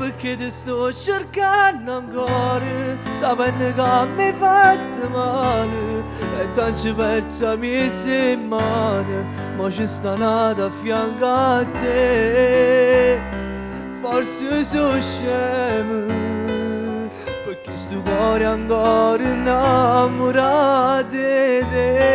Pecché te sto cercanno ancora, sapenno che m'hê fatto male. E t'aggio perza 'mmiezz' 'e mmane, mo ce sta n'ato a fianco a te. Forse so' scemo, pecché 'stu core è ancora 'nnammurato 'e te.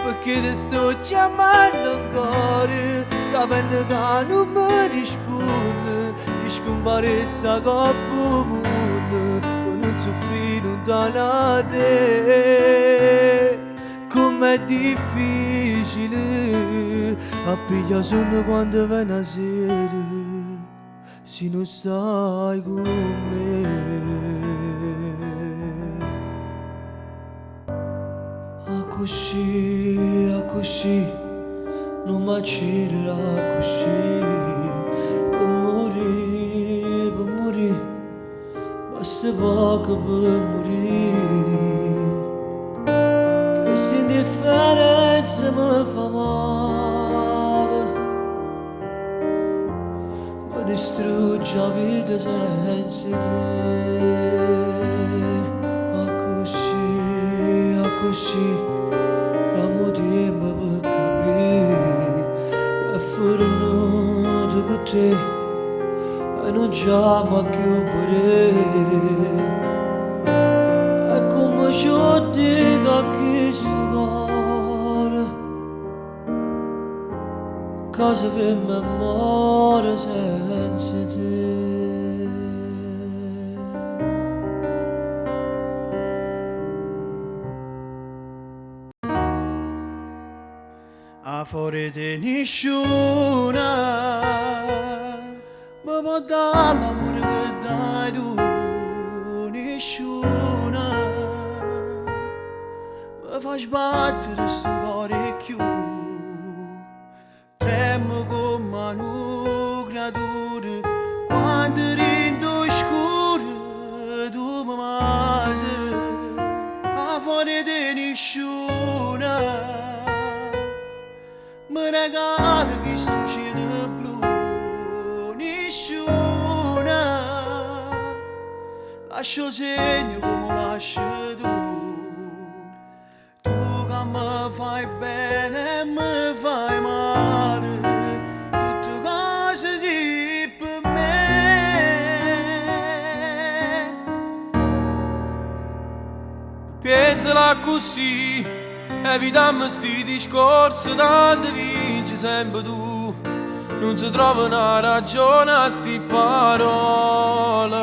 Pecché te sto chiammanno ancora, sapenno ca nun me rispunne. I' scumparesse 'a copp' 'o munno, pe nun suffrì luntano 'a te. Comm'è difficile a piglià suonno quando vene 'a sera, si nun stai cu me. Accussì, accussì, nun m'accirere accussì. Pe murì, pe murì, basta poco pe murì. Chesta indifferenza me fa male, me distrugge 'a vita senza 'e te. Accussì, accussì, damme 'o tiempo pe capì che è fernuta cu te e nun c'amma cchiù vedè. E comme ce 'o dico a chistu core ca se ferma e more senza 'e te. 'A fore de nisciuna me po' dà l'amore che dai tu, nisciuna me fa sbattere sto core cchiù. Tremmo come a nu creatura quando dint' 'o scuro tu me vase. 'A fore de nisciuna me regala chistu cielo blu, nisciuna lascia 'o segno comme 'o lasci tu. Tu che me fai bene e me fai male, tutte cose si pe me. Piensala accussì, evitammo sti discorsi, tanto vinci sempre tu. Nun si trova una ragione a sti parole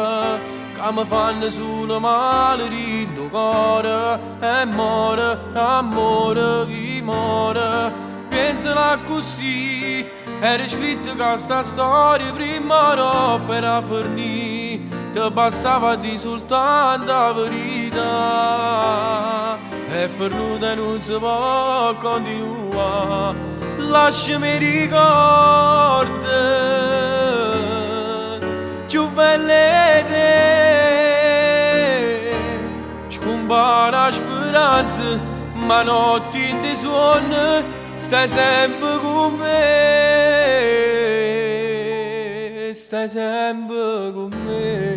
che mi fanno solo male dint' 'o core e more, amore, chi more. Piensala accussì, era scritto che sta storia prima o dopo era fernì. Te bastava di soltanto 'a verità. È fernuta e nun si può continuare. Lasciami ricordi più belle 'e te. Scompare 'a speranza, ma notte in suonno stai sempre con me. Stai sempre con me.